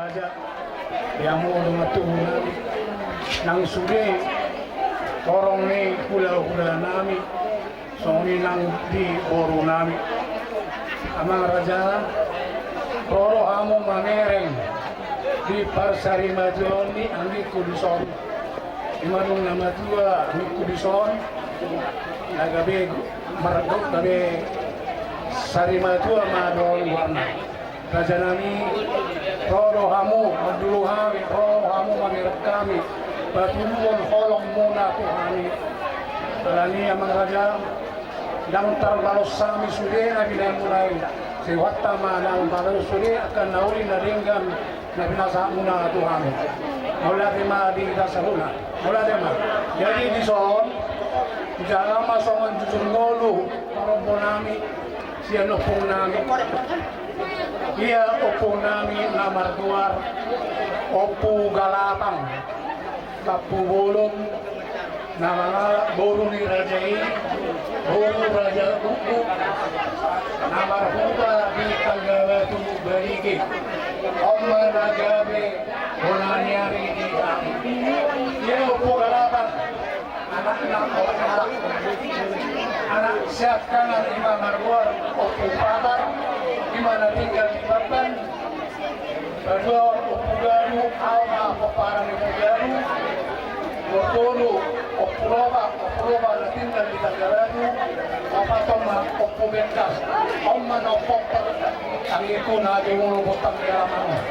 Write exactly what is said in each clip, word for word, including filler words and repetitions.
Di hamu dongan tubu nami, nang sude horong ni hulahula nami, songon i nang di boru nami. Amang raja, ro do hamu mamereng di parsarimatuaon ni anggingku dison. Ima dung na matua anggingku dison, na gabe marga gabe sarimatua ma do luarna. Raja nami, ro do hamu mandulu hami, ro hamu mamereng hami, patuluhon holongmuna tu hami. Alani amang raja, ndang tarbalos hami sude na binahenmuna i. Sai huhata ma ndang tarbalos sude angka na uli na denggan na pinasahatmuna tu hami. Mauliate ma di hita saluhutna. Mauliate ma. Jadi dison, jala ma songon jujur ngolu parompu nami, sian ompung nami. Ia ompung nami na margoar Ompu Galapang, Tampubolon, na mangalap boru ni raja i, boru Raja Gukguk, na marhuta di Tanggabatu Barigi. On ma na gabe bona ni ari di hami. Ia Ompu Galapang, anakna opat halak. Anak siangkangan ima margoar Ompu Patar, ima na tinggal di Bamban. Paduahon Ompu Galu, au ma pomparan ni Ompu Galu. Patolu Ompu Loba, Ompu Loba na tinggal di Tanggabatu. Opat on ma Ompu Bekkas. On ma na ompung anggingku na jumolo bortang di alaman on.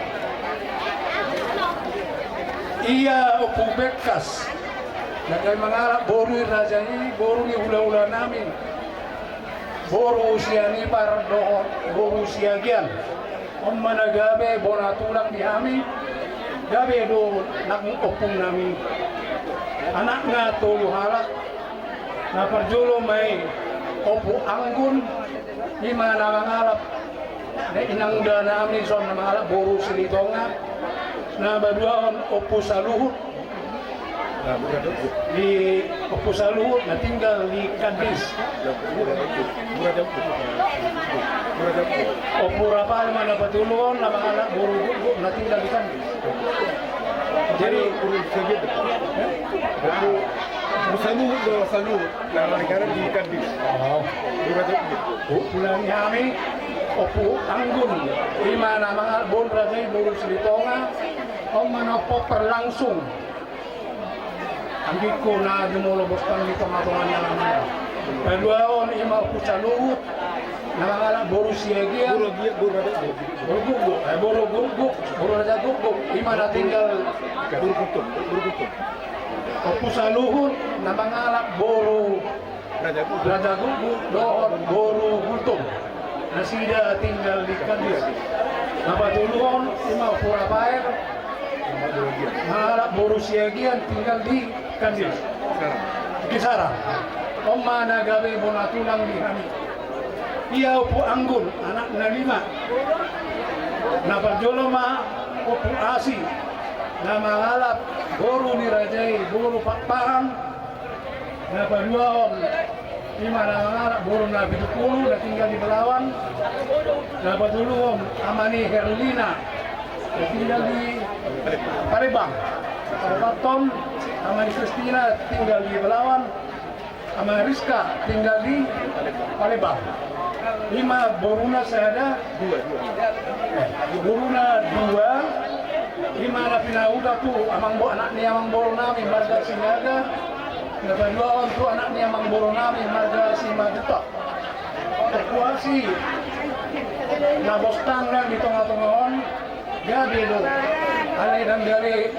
Ia Ompu Bekkas na gabe mangalap boru ni raja i, boru ni hulahula nami, boru Sianipar dohot boru Siagian. On ma na gabe bona tulang di hami. Gabe do nang ompung nami, anakna tolu halak. Na parjolo ma i Ompu Anggun, ima na mangalap, na inangda nami son na mangalap boru Silitonga. Na paduahon Ompu Saluhut, di Ompu Saluhut na tinggal di Kandis. Ompu Rapael ma na patoluhon, na mangalap boru Gukguk na tinggal di Kandis. Jadi, Ompu Saluhut do, Saluhut na tinggal di Kandis. Oh. Tulang ni hami, Ompu Anggun, ima na mangalap boru raja i, boru Silitonga. On ma na ompung langsung anggingku na jumolo bortang di tongatonga ni alaman. Paduahon ima Ompu Saluhut na mangalap boru Siagian. Boru Gia-, boru Raja Gukguk. Boru Gukguk, eh, boru Gukguk, boru Raja Gukguk. Ima na tinggal. Boru Gukguk, boru Gukguk. Ompu Saluhut na mangalap boru Raja Gukguk. Raja Gukguk dohot boru Gultom. Nasida tinggal di Kandis. Na patoluhon ima Ompu Rapael, mangalap boru Siagian, tinggal di Kandis. Kisaran. On ma na gabe bona tulang di hami. Ia Ompu Anggun, anakna lima. Na parjolo ma Ompu Asi, na mangalap boru ni raja i, boru Pakpahan. Na paduahon ima na mangalap boru na Pitupulu na tinggal di Belawan. Na patoluhon ama ni Herlina na tinggal di Palembang. Paopathon ama ni Kristina tinggal di Belawan. Ama Rizka tinggal di Palembang. Ima boruna sada. Dua, dua. Eh, boruna dua. Ima na pinahuta tu amang bo-, anak ni amangboru nami marga Sinaga. Na paduahon tu anak ni amangboru nami marga Simanjuntak. Ompu Asi na bortang nang di tongatonga on. Gabe do. Alai ndang gabe,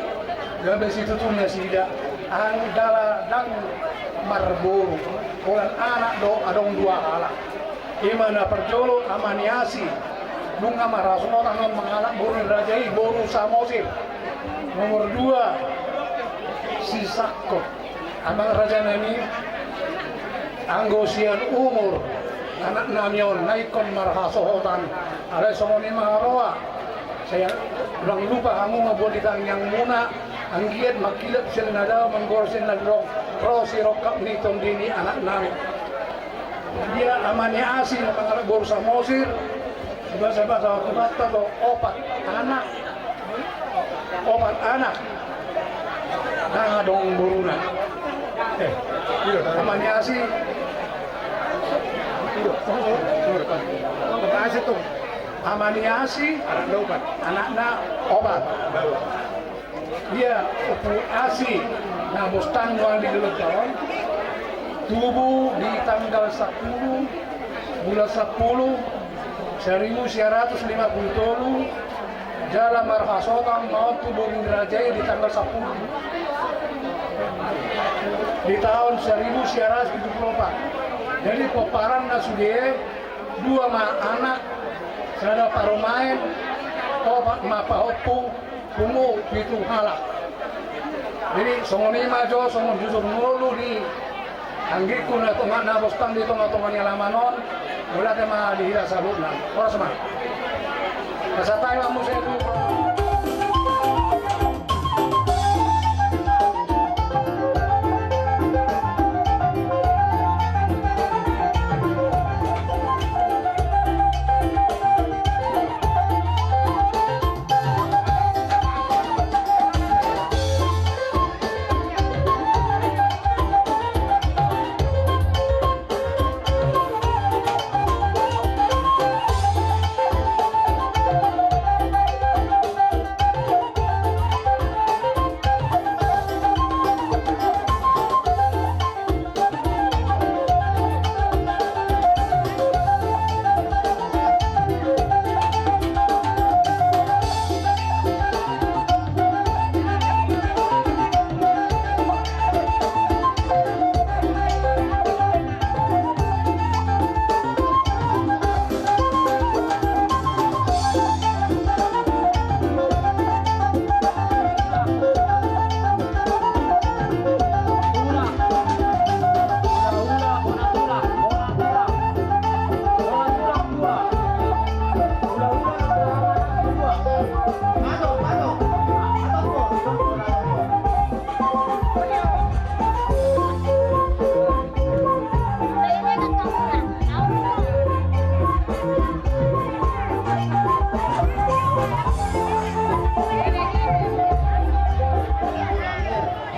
gabe situtu nasida. Anggo ndang marboru, holan anak do adong dua halak. Ima na parjolo ama ni Asi, nunga marhasohotan on mangalap boru ni raja i, boru Samosir. Nomor dua si Sangkot. Amang raja nami, anggo sian umur anak nami on na ingkon marhasohotan, alai songon i ma haroa. Sai unang lupa hamu ma buat di tangiangmuna, anggiat mangkilap sian na dao, manggora sian na adong, ro sirongkap ni tondi ni anak nami. Dia ama ni Asi na mangalap boru Samosir, dibasabasa Tuhanta do opat anak. Anak. Nang adong boruna. Eh, Ama ni Asi. Ama ni Asi. Anakna opat. Ia Ompu Asi Nabostang nuaeng di Geloggaon, tubu di tanggal sampulu bulan sampulu, saribu sia ratus lima pulu tolu, jala marhasohotan ma on tu boru ni raja i di tanggal sampulu di taon saribu sia ratus pitu pulu opat. Jadi pomparanna sude, dua ma anak, sada parumaen, opat ma pahompu, pungu pitu halak. Jadi songon i ma jo, songon jujur ngolu ni anggingku na tonga, Nabostang di tongatonga ni alaman on. Mauliate ma di hita saluhutna. Horas ma. Pasahat hami ma muse tu.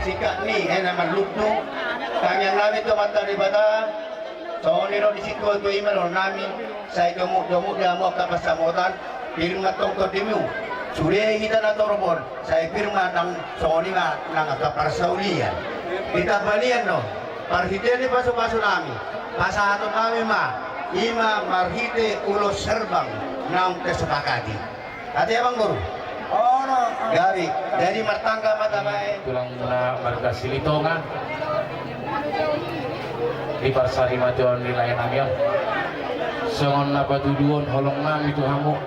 Singkat ni, eh, na marlundu. Tangiang nami tu Amanta Debata. Songon i ro di situatua i ma dohonon nami. Sai domuk-domuk di hamu angka pansamotan. Pir ma tong tondimu. Sude hita na torop on. Sai pir ma nang songon i ma nang angka parsaulian. Di tambalian do. Marhite ni pasupasu nami. Pasahaton nami ma. I ma marhite ulos herbang naung tasepakati. Ate amangboru. Gabe, jadi martangga ma tabaen. Tulang na marga Silitonga. Di parsarimateon ni lae nami on. Songon na patuduhon holong nami tu hamu.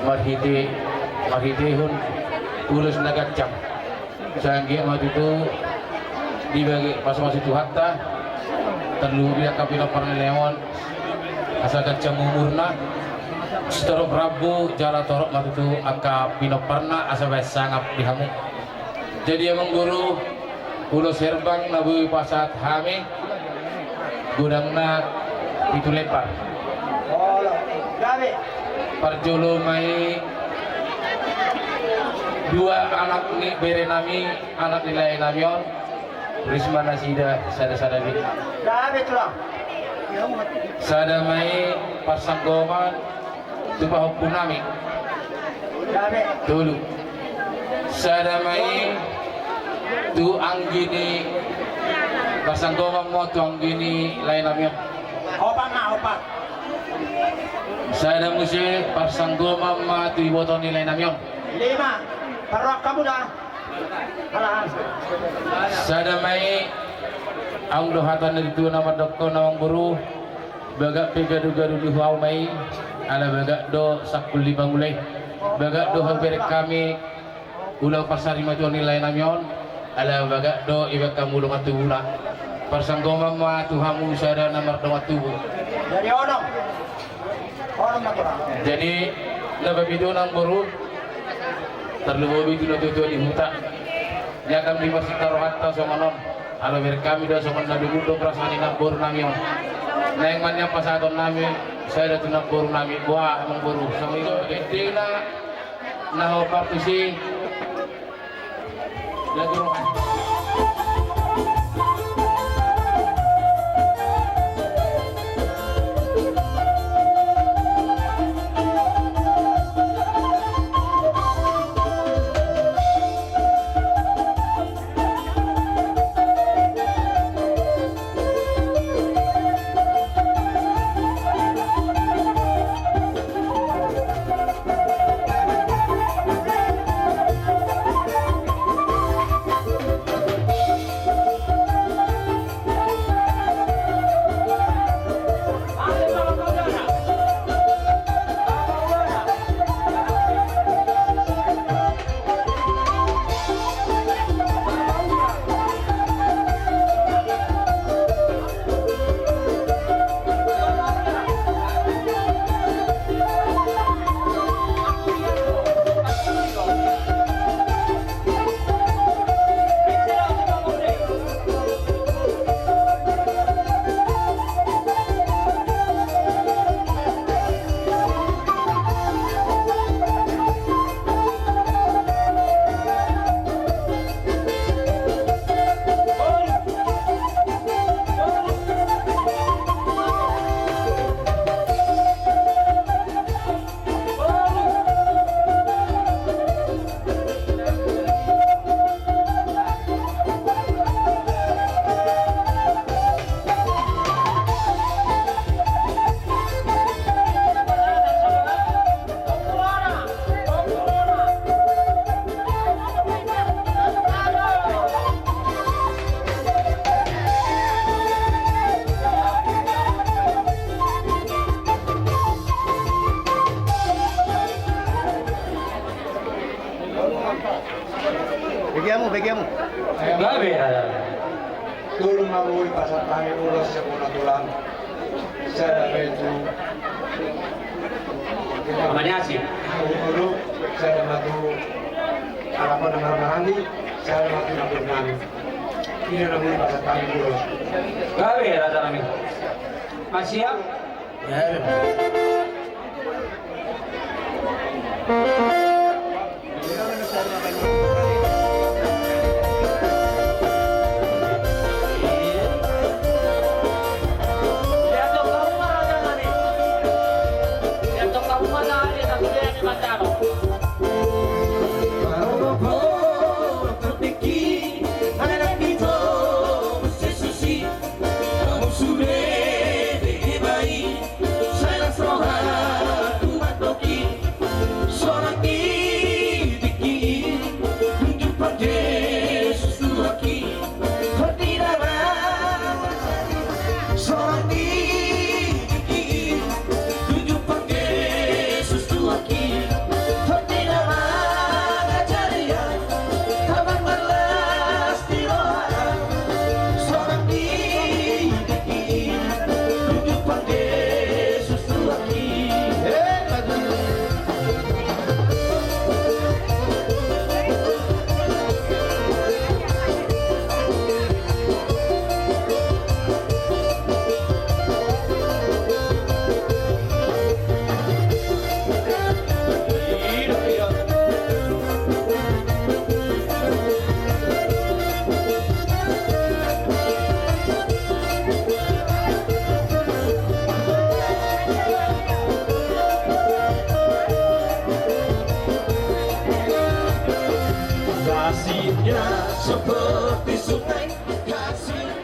Marhite, marhitehon ulos na ganjang. Sai anggiat ma tutu dibege pasupasu Tuhanta, tarlumobi angka pinomparna i lae on, asa ganjang umurna, sitorop rambu jala torop ma tutu angka pinomparna asa baen sangap di hamu. Jadi amangboru, ulos herbang na boi pasahat hami, godangna pitu lempar. Parjolo ma i dua anak ni bere nami, anak ni lae nami on, ris ma nasida sada-sada be. Sada ma i parsanggoman tu pahompu nami. Tolu. Sada ma i tu anggi ni, parsanggoman ma tu anggi ni lae nami on. Opat ma, opat. Sada muse parsanggoman ma tu iboto ni lae nami on. Lima. Parrohahon hamu da. Sada ma i, adong do hata ni natuatua na mandokkon amangboru. Bagak pe gadu-gadu di huahu ma i, ala bagak do sangkul ni pangula i. Bagak do habereng hami ulaon parsarimateon ni lae nami on, ala bagak do ibaen hamu dongan tubuna. Parsanggoman ma tu hamu sada na mardongan tubu. Jadi onom. Onom ma tulang. Jadi na papitu amangboru, tarlumobi tu natuatua ni huta. Nian hami di parsitarohanta songon on. Ala bereng hami do songon na dumung do perasaan ni namboru nami on. Naeng ma nian pasahaton nami sada tu namboru nami, boha amangboru. Songon i do dendena na hombar tusi, Lagu rohani. Bege hamu, bege hamu. Gabe. Tolu ma muli pasahat hami ulos sian bona tulang. Sada ma tu Amaniasi. Sada ma tu halak na marhahamaranggi, sada ma tu na purnami. Ia na muli pasahat hami ulos. Gabe, raja nami. Masiap. Hamu sude bege bai, sai las rohangku mandok i. Sonang i tingki i, dung jumpang Jesus Tuhanki. Hoti na ra. Sonang i tingki i, dung jumpang Jesus Tuhanki. Hoti na ra, ngajari au. Tama marlas di roha. Sonang i tingki i, dung jumpang Jesus Tuhanki.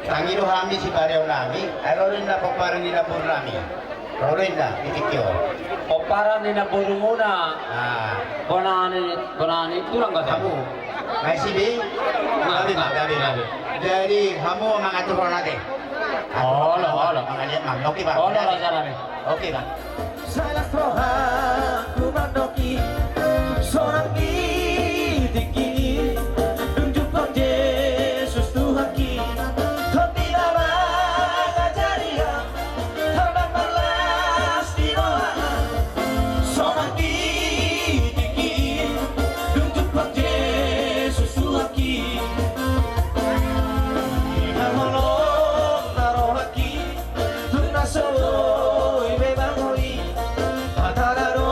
Tangido hami sipareonnami, ai ro do inna pomparan ni namborunami. Ro do inna di tingki on. Pomparan ni namborumuna. Bona ni, bona ni tulang, hamu. Nai si be. Gabe ma, gabe ma. Jadi hamu mangatur on ate. Olo, olo. Mangaliat ma. Oke, Bang. Olo, raja nami. Oke, Bang. Sai las rohangku mandok i, sonang i tingki i, dung jumpang Jesus Tuhanki. Hoti na ra, ngajari au. Tama marlas di roha. Sonang i tingki i, dung jumpang Jesus Tuhanki. Di na holong na rohangki, dung na so boi be bangko i. Hatana do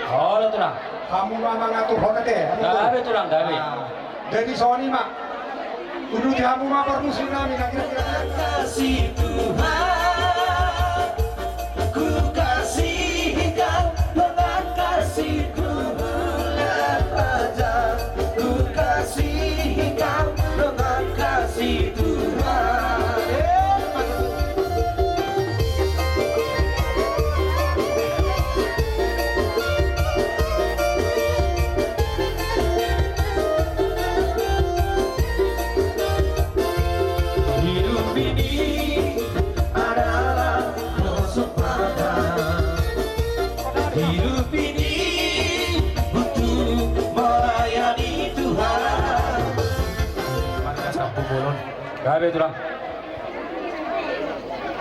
Olo, Tulang. Hamu ma mangaturhon ate, hamu. Gabe, Tulang, gabe. Ah, jadi songon i ma. Uduti hamu ma parmusik nami na kira-kira. Kasih Tuhan, ku kasih Engkau dengan kasih Tuhan Raja, ku kasih Engkau dengan kasih Tuhan. Hidup ini adalah kesempatan. Hidup ini untuk melayani Tuhan. Mari kita sambung bolon. Gabe, Tulang.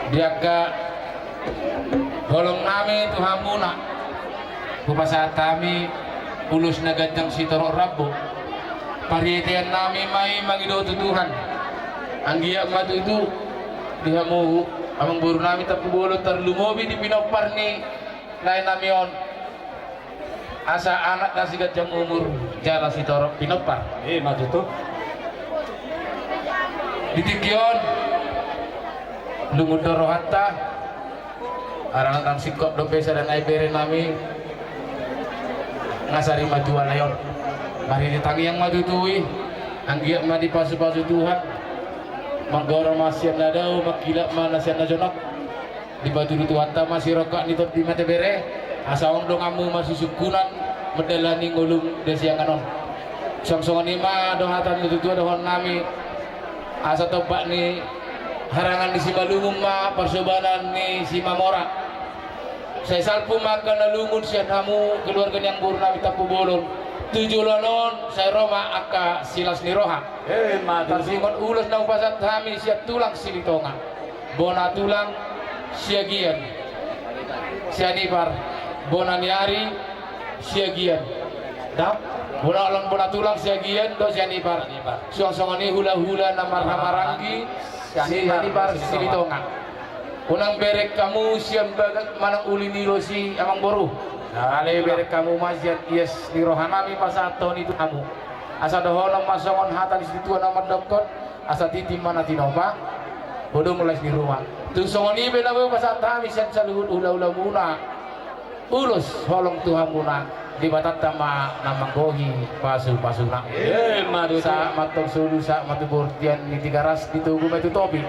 Di angka holong nami tu hamuna, hupasahat hami ulos na ganjang sitorop rambu. Pariatean nami ma i mangido tu Tuhan. Anggiat ma tutu di hamu amangboru nami Tampubolon, tarlumobi di pinompar ni lae nami on, asa anak na siganjang umur jala sitorop pinompar. Ima tutu. Di tingki on lungun do rohanta, alana ndang singkop dope sada nai bere nami nga sari matua nai on. Marhite tangiang ma tutu i, anggiat ma dipasupasu Tuhan. Manggora ma sian na dao, manghilap ma na sian na jonok. Dipatudu Tuhanta ma sirongkap ni tondi ma ate bere, asa adong donganmu masisungkunan mandalani ngolum di siangan on. Songon i ma do hata ni natuatua dohonon nami, asa tombak ni harangan ni Simalungun ma parsobanan ni Simamora. Sai salpu ma angka na lungun sian hamu keluarga ni amangboru nami Tampubolon. Tu joloan on sai ro ma angka silas ni roha. Ima tutu. Taringot ulos na hupasahat hami sian Tulang Silitonga. Bona Tulang Siagian, Sianipar, bona ni ari Siagian. Dap, bona, bona Tulang Siagian dohot Sianipar. Suang songon i hulahula na marhahamaranggi Sianipar, Sianipar Silitonga. Unang bereng hamu sian bagas manang uli ni ulos i, amangboru. Alai bereng hamu ma sian ias ni roha nami pasahathon i tu hamu. Asa dohonon ma songon hata ni situa na mandokkon, asa tintin ma na tinopa, hodong lais ni ruma. Tung songon i pe na boi pasahat hami sian saluhut hulahulamuna. Ulos holong tu hamuna, Debatanta ma na manggohi pasupasuna. Ima tutu. Sahat ma antong solu, sahat ma tu bortian ni Tigaras, di Togu ma tu Topi.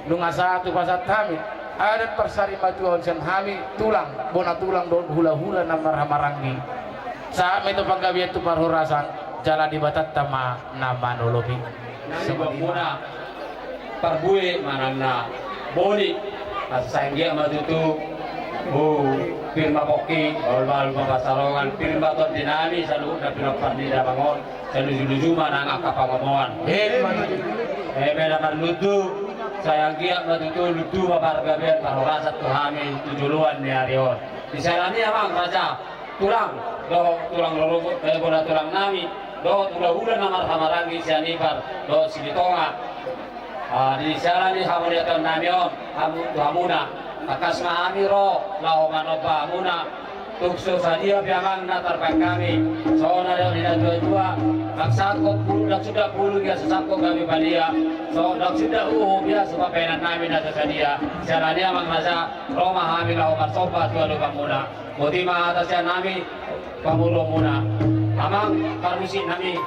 Nunga sahat hupasahat hami adat parsarimatua on sian hami tulang, bona tulang dohot hulahula na marhahamaranggi. Sahat ma i tu panggabean tu parhorasan, jala Debatanta ma na manolopi. Nang di bangmuna parbue manang na boni, asa sai anggiat ma tutu, o, pir ma pongki, bahulbahul ma pansalongan, pir ma tondi nami saluhutna pinompar ni damang on, sai luju-luju ma nang angka pangomoan. Ima tutu. Eme na marlundu, sai anggiat ma tutu lundu ma pargabean parhorasan tu hami tu joloan ni ari on. Di siala ni i amang raja, tulang, dohot tulang lolo, eh, bona tulang nami, dohot hulahula na marhahamaranggi Sianipar dohot Silitonga. Ah, di siala ni hamauliateon nami on, hamu, tu hamuna. Tangkas ma hami ro laho manomba hamuna. Tung so sadia pe amang na tarbahen hami, songon na nidok ni natuatua, ndang sangkop bulung, ndang sundat bulung ia so sangkop gabe balia. So ndang sundat uhum ia so pambahenan nami na so sadia. Siala ni i amang raja, ro ma hami laho marsomba tu adopanmuna. Boti ma hata sian hami, pamoruonmuna. Amang parmusik nami.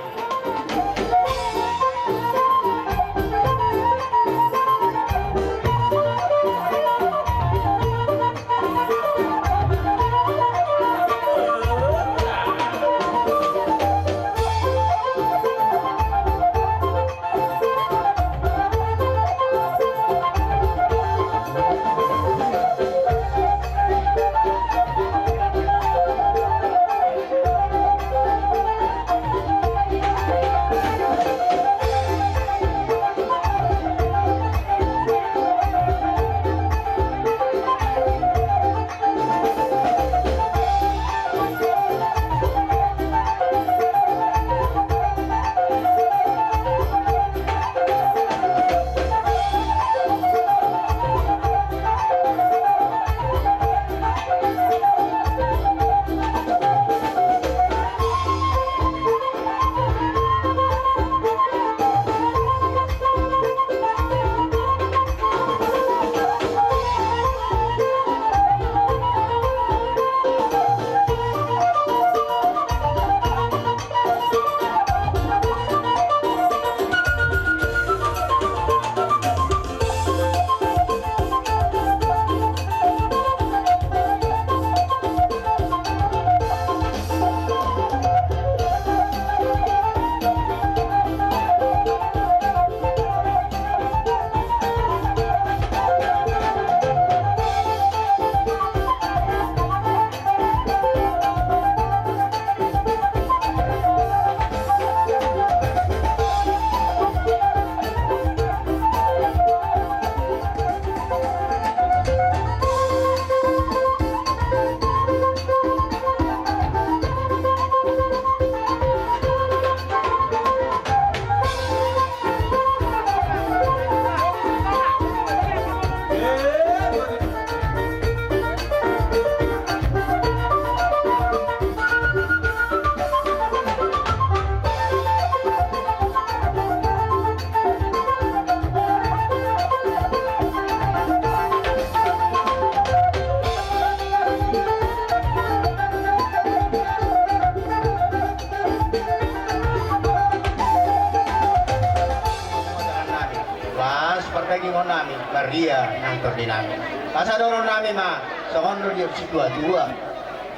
Songon nami, marria nang tondi nami. Asa dohonon nami ma, songon do didok situa-tua.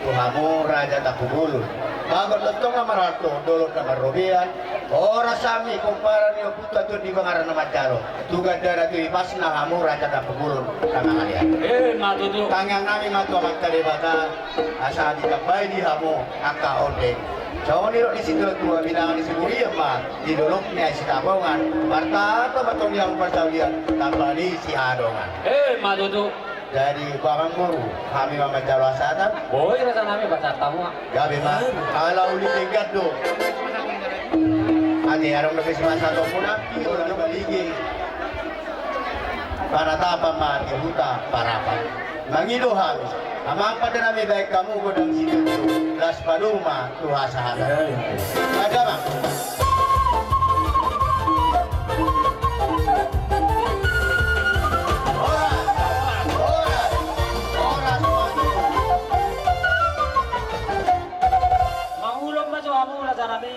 Tu hamu raja Tampubolon. Bagot do tong na marhalto, dolok na marrobean. Horas hami pomparan ni ompunta Tondi Bangaran na manjalo. Tu gandana tu ipasna hamu raja Tampubolon na mangalean. Emma tutu. Tangiang nami ma tu Amanta Debata. Asa ditambai di hamu angka ondeng. Songon nidok ni situa-tua, bilangan ni siburian ma di dolok ni Aek Sitapongan. Martamba ma tong di hamu parsaulian, tamba ni sihadongan. Emma tutu. Jadi, paman guru, hami ma manjalo hasahatan. Boi, raja nami, pasahat hamu ma. Gabe ma, ala uli denggan do. Ate, adong dope sipasahatonmuna, olo na balige. Panatapan ma di huta Parapat. Mangido hami. Amang pande nami, baen hamu godang situtu. Las palu ma tu hasahatan. Raja ma. Horas, horas, horas, horas. Mangulon ma jo hamu, raja nami.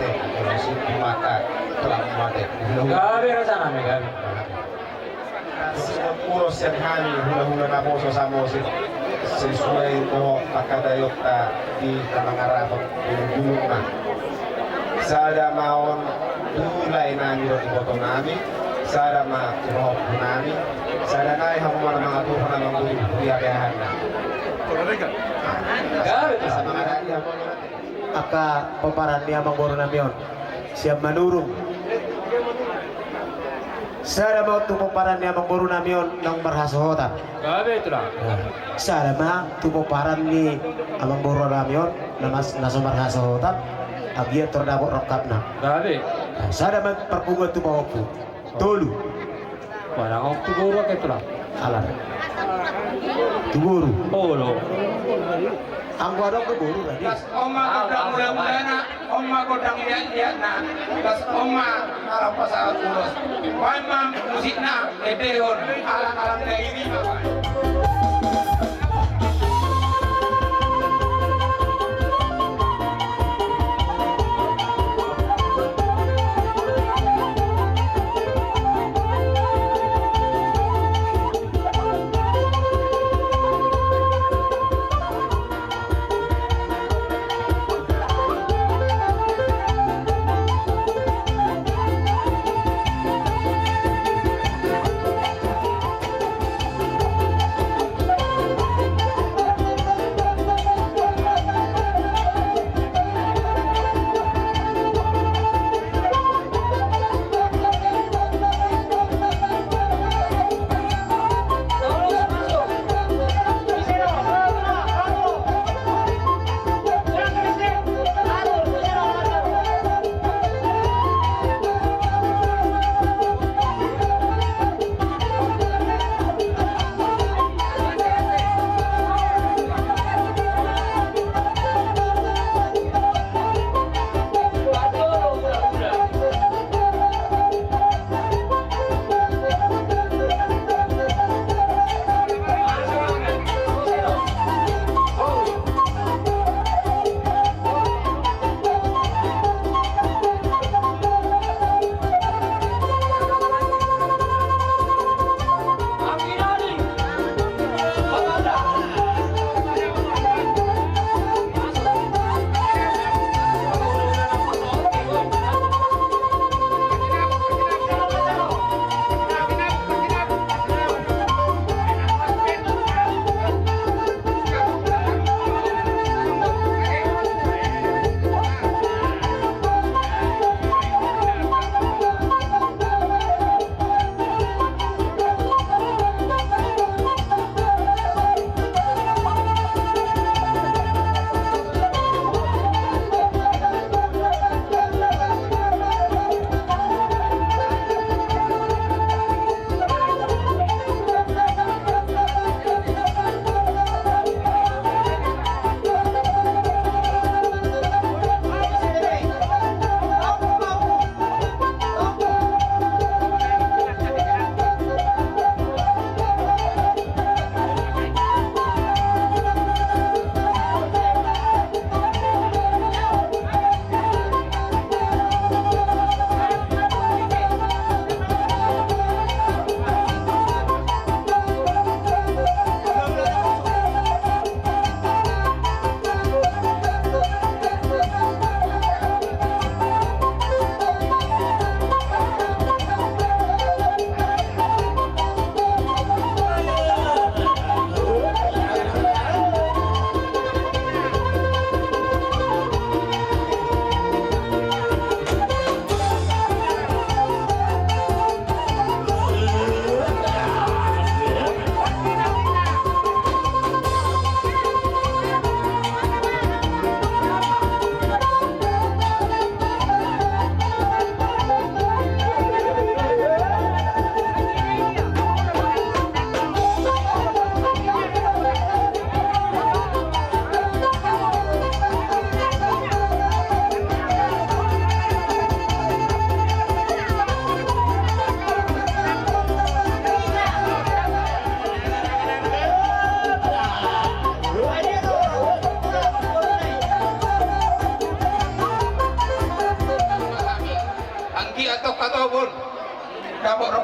mate, molo sumpu mata, tulang mate. Gabe raja nami, gabe. Sian ulos sian hami, hulahula naposo Samosir, sesuai dohot pangkataionta di na mangarahon di bulungna. Sada ma on tu lae nami dohot iboto nami, sada ma tu pahompu nami, sada nai hamu ma na mangaturhon amangboru di abeahanna. Gabe. Angka pomparan ni amangboru nami on sian Manurung. Sada ma on tu pomparan ni amangboru nami on naung marhasohotan. Gabe, tulang. Sada ma tu pomparan ni amangboru nami on na mas-, na so marhasohotan, anggiat tor dapot rongkapna. Gabe. Sada ma parpunguan tu pahompu. Tolu. Barang on tu boru ake, tulang. Ala. Tu boru. Olo. Anggo adong do boru tadi. Pas on ma gondang mula-mulana, on ma gondang liat-liatna. Pas on ma alam pasahat ulos. Baen ma musikna, endehon alang-alang na i ma.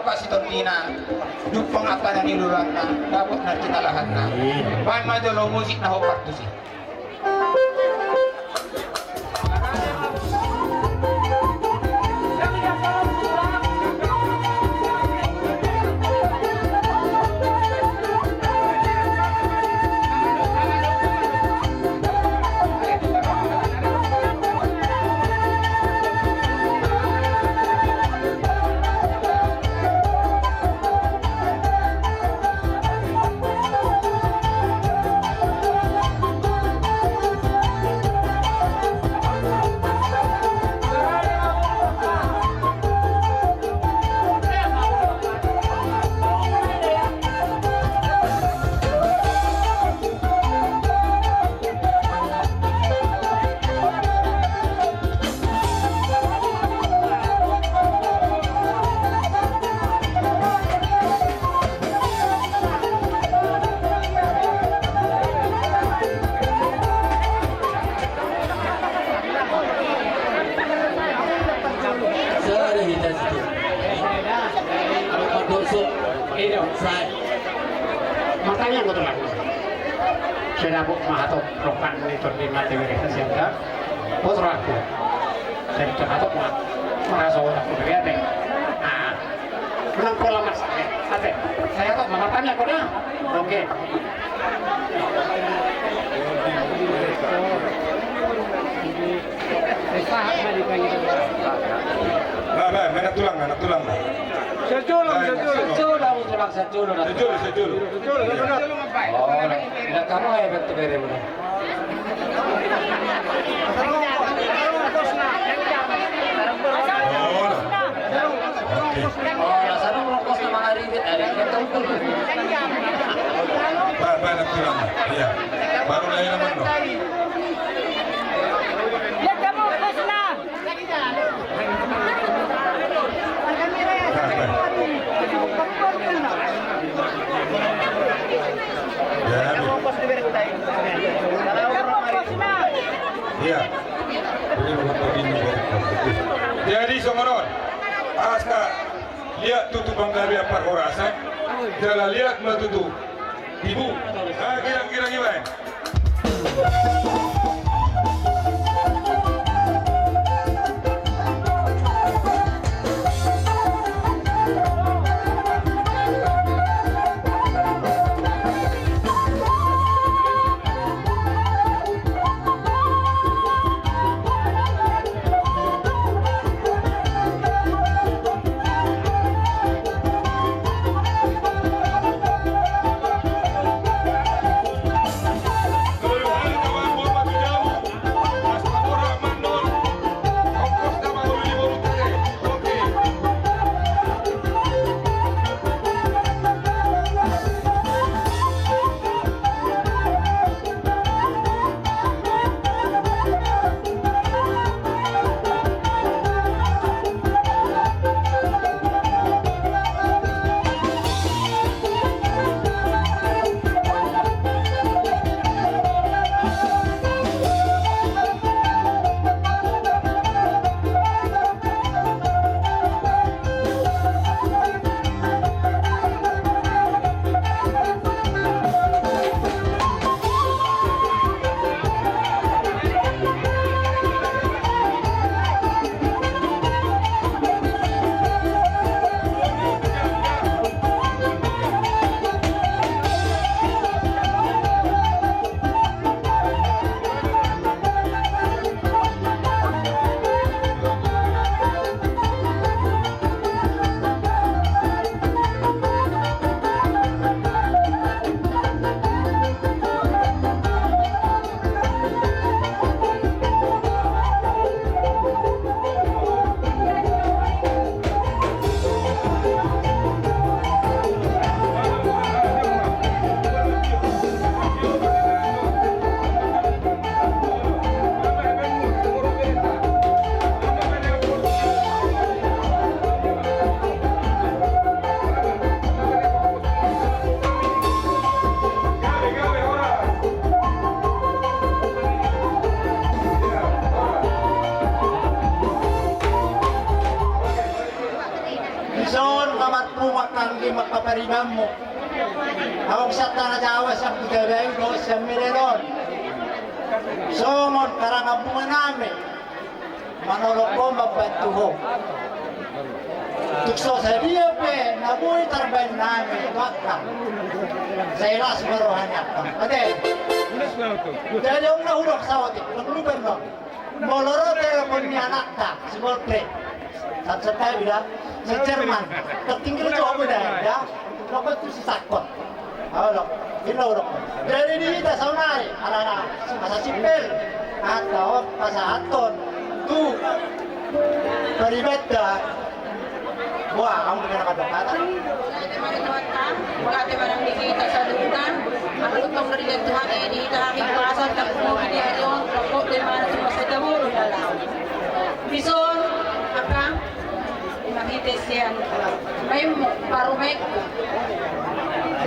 Pasitondina, jumpang angka na niluluanna, dapot na cinalahanna. Baen ma jolo musik na hombar tusi. Sada hita situ. Kalau mandosok, eh, dong, sai. Martangiang ma tulang. Sai dapot ma hatop roha ni tondi mate bere sasian da. Bot rohangku. Sai dapot ma. Maraso rohangku bere ate. Ah. Nang pola mas. Ate. Sai hatop ma martangiang ma da. Oke. Ba, ba, mana tulang, mana tulang. Sejolo, sejolo. Sejolo, tulang, sejolo. Sejolo, sejolo. Sejolo, sejolo. Oh, na, na kamu ya, betul, bere, bere. Oh, na. Oke. Oh, na, sana rongkos na mangaribet, ada yang tahu. Ba, ba, na tulang. Iya. Baru lahir, mana? Jadi songon on. Asa liat tutu panggabean parhorasan. Jala liat ma tutu. Ibu, ah, girang-girang iba, eh. Mangkaparibanmu. Adong sian Tanah Jawa, sian Kuta Bayu dohot sian Medan on, songon karangan bunga nami manolong ho, mambantu ho. Tung so sadia pe na boi tarbaen nami tu angka, sai las ma roha ni angka. Ate. Jadi on na hudok saotik, manglukan ma. Molo ro telepon ni anakta si Bolpe, sat sat tabi da, si Jerman, tertinggal coba da, da. Rokon tu si Sakot. Olo, ino rokon. Jadi di hita saonari, ala na masa sipil, angka on pasahathon tu paribatta. Wah, kamu dengan kata-kata. Mauliate ma di hita saluhutna. Molo tong di Tuhan i, di hita hahipason, tapungu di ari on, rokok di mana cuma saja burung dalam. Dison, apa? Marhite sian baenmu, parumaenku.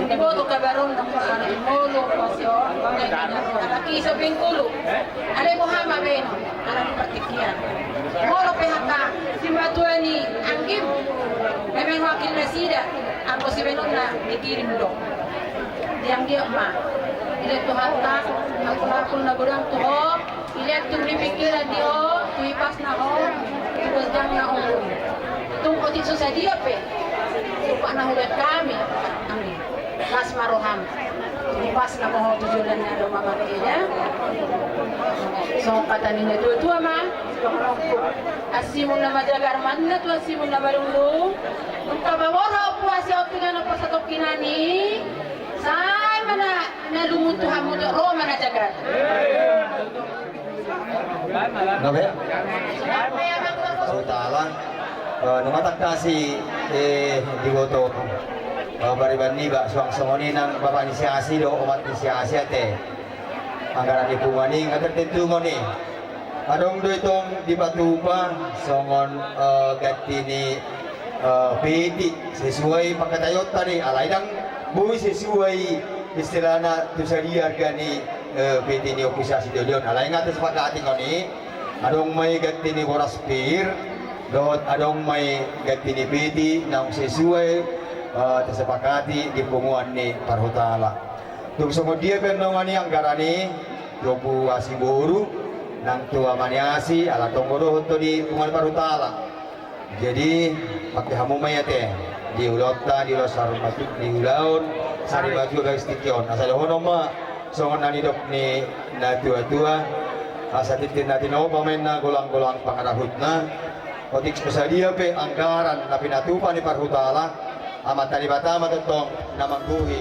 Diboto kabar on, molo, molo, molo, molo, molo, molo, molo, molo, molo, molo, ala ni partingkian. Molo P H K, simatua ni anggim, memang wakil nasida, anggo sibaenonna dikirim do. Di anggi on ma. Dilehon Tuhanta, angkun-angkun na godang tu ho, dilehon tung ni pingkiran di ho, tu hipasna ho, tu godangna ho. Tung otik so sadia pe, sumpah na hubaen hami, anggim. Las ma roham. Di pas na moho tu joloan na do mamangkena. Songon hata ni na tua-tua ma. Ansimun na majagar manna tu ansimun na malunglung. Nunga mamora ompu asi otik na pasatongkinan i. Sai ma na, na lungun tu hamu tu ro ma na jagar. Nunga be? Parhutala. Eh, nunga tangkas i, eh, diboto. Eh, pariban niba, suang songon i nang bapa ni si Asi dohot omak ni si Asi ate. Anggaran ni punguan i, nga tertentu songon i. Adong do i tong dipatupa, songon, eh, ganti ni eh, peti, sesuai pangkataionta do i, alai ndang boi sesuai istilahna tu sadia arga ni, eh, peti ni Ompu si Asi joloan on. Alai nga tasepakati songon i, adong ma i ganti ni boras pir, dohot adong ma i ganti ni peti, naung sesuai, eh, tasepakati di punguan ni parhutala. Tung songon dia pe annon i anggaran i, tu Ompu Asi boru, nang tu Ama ni Asi, ala tong dohot do di punguan ni parhutala. Jadi, pake hamu ma i ate, di ulaonta, di ulaon sari matu, di ulaon sari matua bagas tingki on. Asa dohonon ma, songon na nidok ni na tua-tua, asa tintin na tinopa ma inna, golang-golang pangarahutna, otik so sadia pe anggaran na pinatupa ni parhutala, Amanta Debata ma tongtong na manggohi.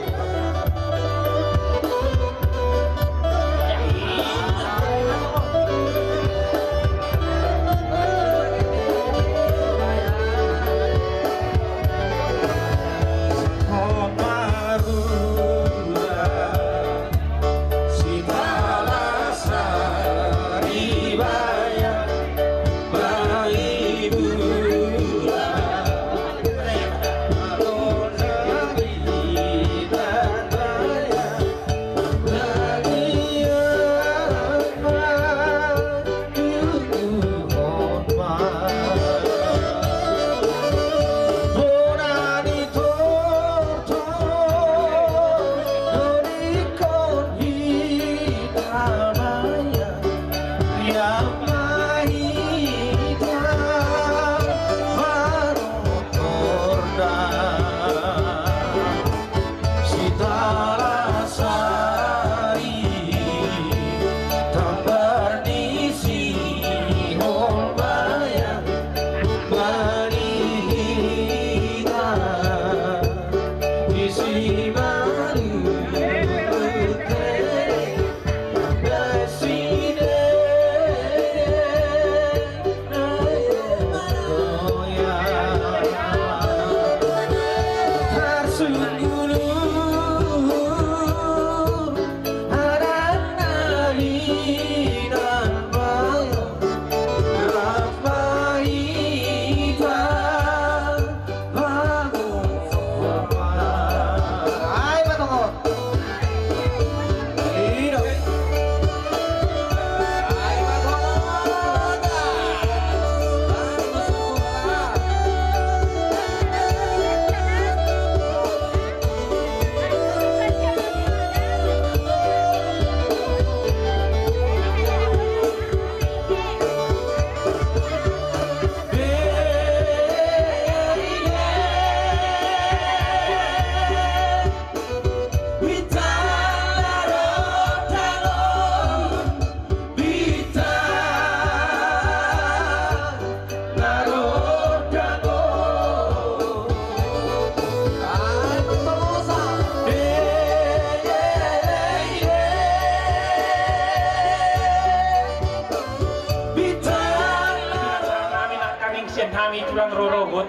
Hami tulang rorobot,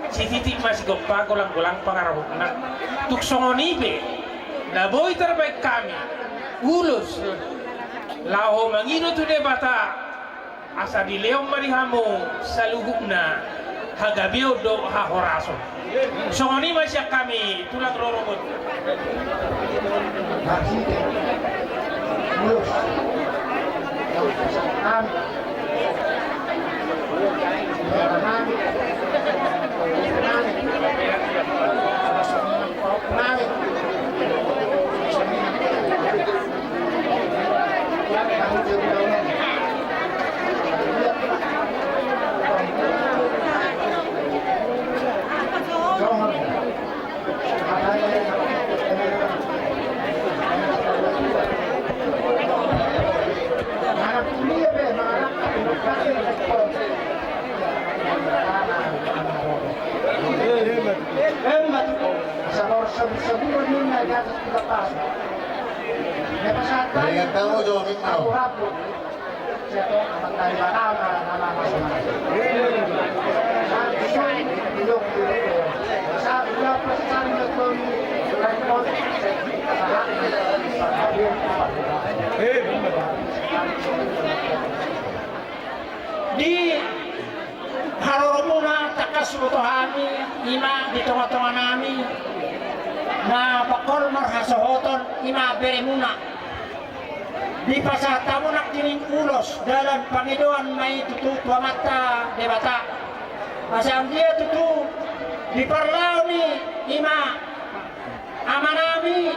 sititi ma sigompa, golang-golang pangarahutna. Tung songon i pe na boi tarbaen hami ulos laho mangido tu Debata, asa dilehon ma di hamu saluhutna hagabeon dohot hahorason. Songon i ma sian hami tulang rorobot. Taringot hamu jo, Mimmo. Di haroromuna tangkas huboto hami, ima di tongatonganami na pangkol marhasohoton, ima beremuna. Dipasahat hamu nangkining ulos, dalan pangidoan ma i tutu tu Amanta Debata. Asa anggiat tutu diparlaon i, ima amanami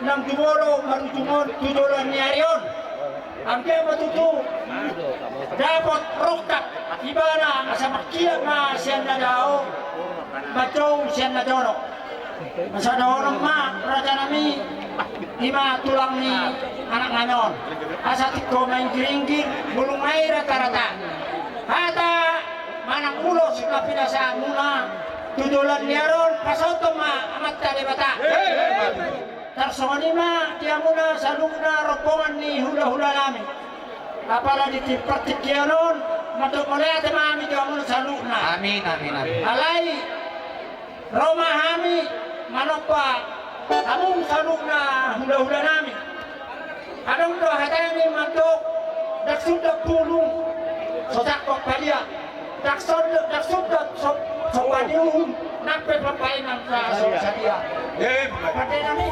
naung jumolo marujung on tu joloan ni ari on. Anggiat ma tutu dapot rongkap ibana, asa mangkiap ma sian na dao, manjou sian na jonok. Asa dohonon ma rajanami, ima tulang ni anaknami on, asa tingko ma inggir-inggir, bulung ma i rata-rata. Hata manang ulos na pinasahatmuna tu joloan ni ari on, pasahathon ma Amanta Debata. Tarsongon i ma di hamuna saluhutna rombongan ni hulahulanami. Apala di partingkian on, mandok mauliate ma hami di hamuna saluhutna. Amin, amin, amin. Alai ro ma hami manomba hamu saluhutna hulahulanami. Adong do hata ni mandok, ndang sundat bulung so sangkot padia. Ndang sundat, ndang sundat so, so padia uhum, nang pe papainang na so sadia. Pandenami.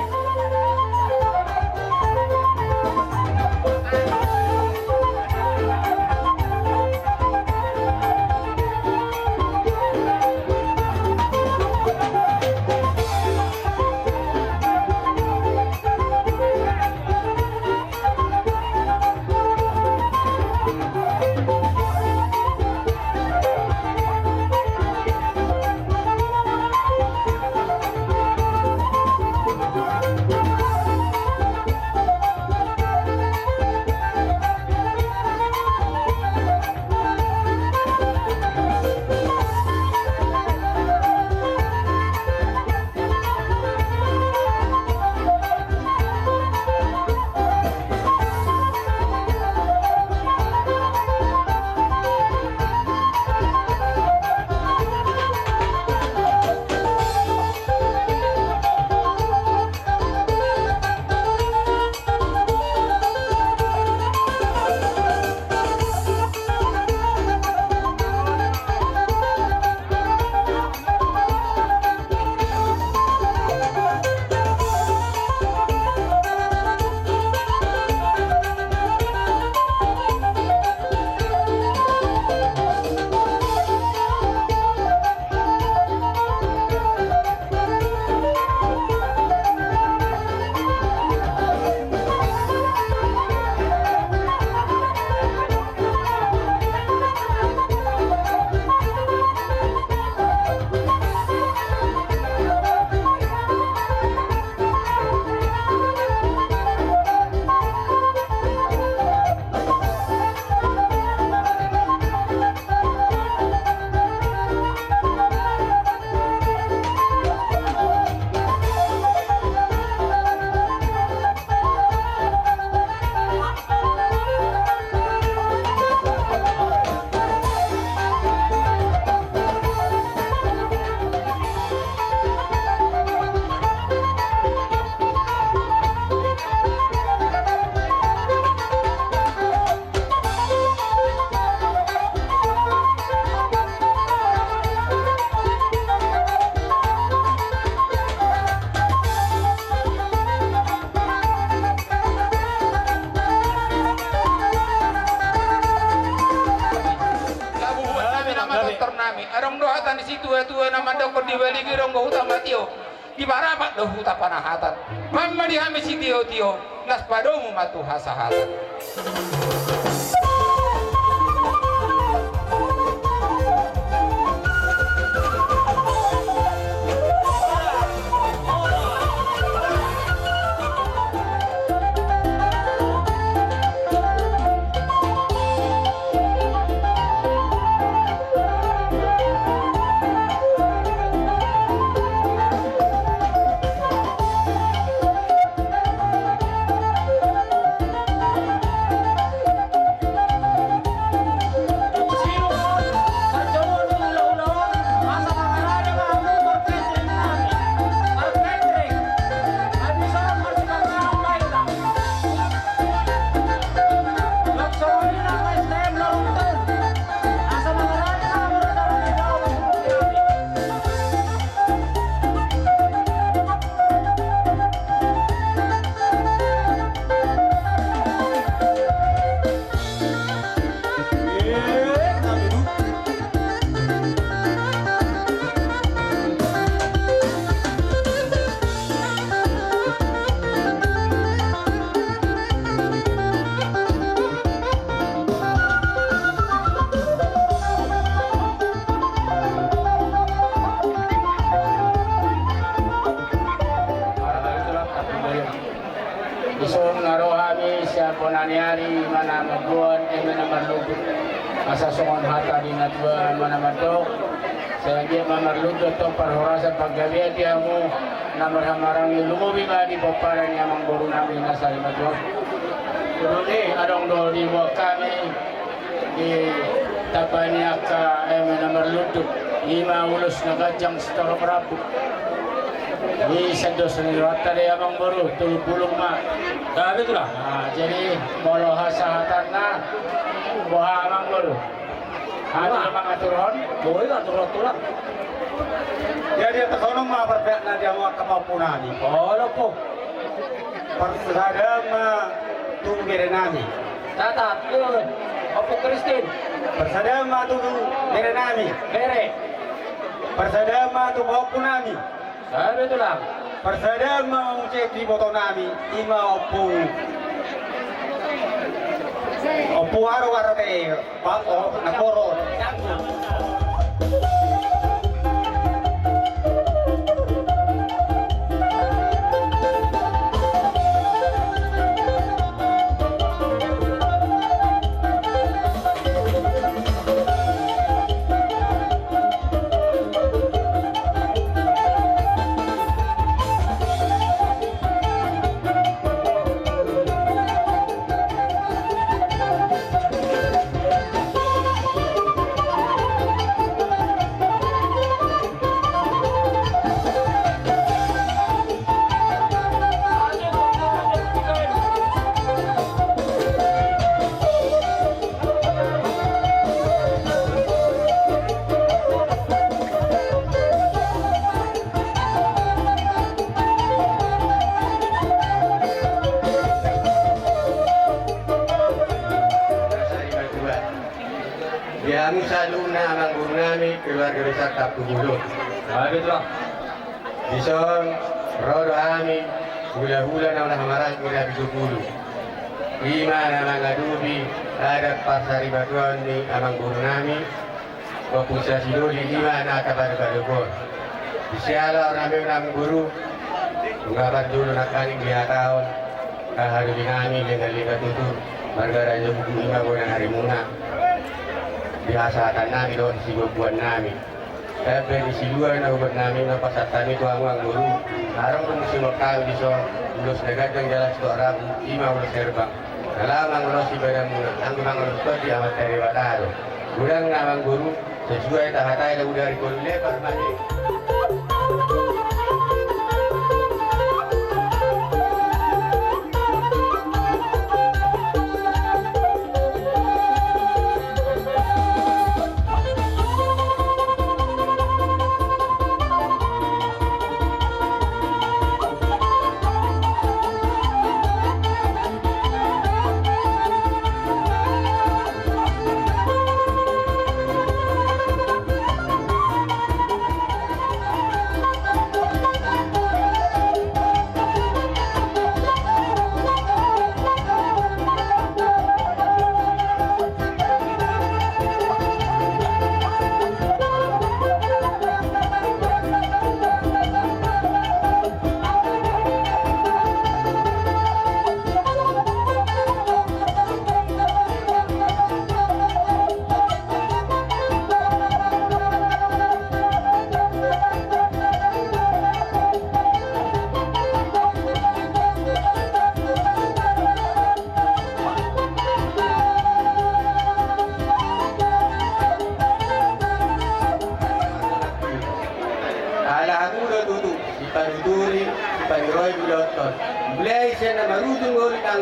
Ni situatua na mandokkon, di Baligi ronggo huta ma tio, di Barapat do huta panahatan. Mam ma di hami sitiotio, las padomu ma tu hasahatan. Dison na ro hami sian bona ni ari, mana mamboan eme na marlundu. Asa songon hata ni natua mana mandok, sai anggiat ma marlundu tong parhorasan panggabean di hamu na marhahamaranggi, lumobi ma di pomparan ni amangboru nami na sarimatua on. Dung i adong do diboan hami di tamba ni angka eme na marlundu, ima ulos na ganjang sitorop rambu. Di sian dos ni rohanta do i amangboru, tolu pulu ma. Gabe tulang. Nah, jadi molo hasahatanna boha amangboru? Anu, mangaturhon? Boi aturhon tulang. Jadi atas onong ma parpeakna di hamu angka pahompu nami. Olo po. Parsadaan ma tu bere nami. Catat, iyo. Ompu Kristin. Parsadaan ma tu bere nami. Bere. Parsadaan ma tu pahompu nami. Sabe tulang. Parsadaan ma muse tu iboto nami, ima ompu. Ompu Aro Aro te. Pahompu nagoro. Di hamu saluhutna amangboru nami keluarga besar Tampubolon. Dison ro do hami hulahula na marhahamaranggi na pitu pulu. Ima na mangadopi adat parsarimatuaon ni amangboru nami. Ompu Sasidoli ima na tapadopadophon. Siala on amangboru, nunga parjolo nangkaning dihatahon hahadopi nami lengan lima tutu marga Raja Buku ima bona na rimuna. Di hasahatan nami dohot sibuanbuan nami. Empe ni silua na hubuan nami na pasahat hami tu hamu amangboru. Adong do muse hami dison ulos na ganjang jala sitorop rambu, ima ulos herbang. Na laho mangulosi badanmuna, anggo mangulosi tondi Amanta Debata do. Godang na amangboru, sesuai tahatai na uda di kolu lepar mate.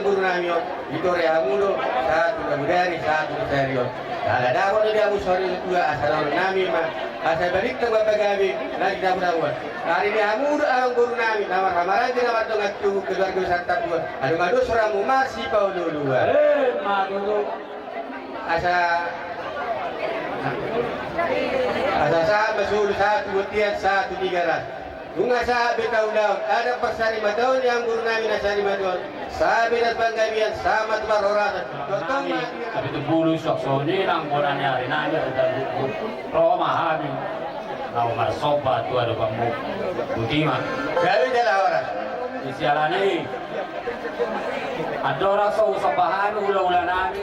Guru nami on, ditore hamu do sahat tu nabodari, sahat tu sadari on. Ala dapot do di hamu sorion tua, asa dohonon nami ma, asa balintang ma pagabe na di tamudamuan. Ari ni hamu do amang boru nami, na marhahamaranggi na mardongan tubu, keluarga besar Tambuan. Adong ma dos rohamu marsipaolooloan. Emma tutu. Asa, asa sahat ma solu, sahat tu bontean, sahat tu Tigaras. Nunga sahat be taulaon, adat parsarimatua ni amang boru nami na sarimatua on. Sahat be adat panggabean, sahat ma tu parhorasan. Tongtong ma. Tapi tu bulu sok soni nang bona ni ari nami, ro ma hami. Nau marsomba tu adopanmu. Botima. Gabe jala horas. Di siala ni i. Andorang so husomba hami hulahula nami.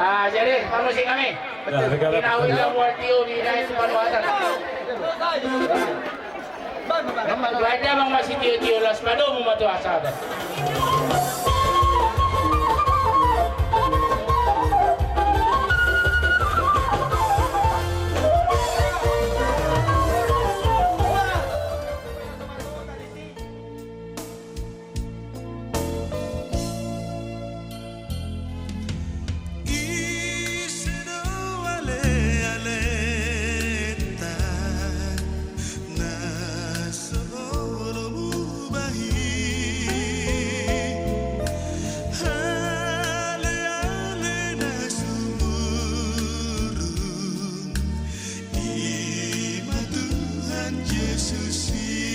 Ah, jadi, pamusik hami. Ya, betul. Kita ulang buat Tio di Dai Supan Wasan. Baca bang masih tio-tio las pado mu matu asa. Ise do alealeta na so olo mubahen, aleale na sumurung. I ma Tuhan Jesus i.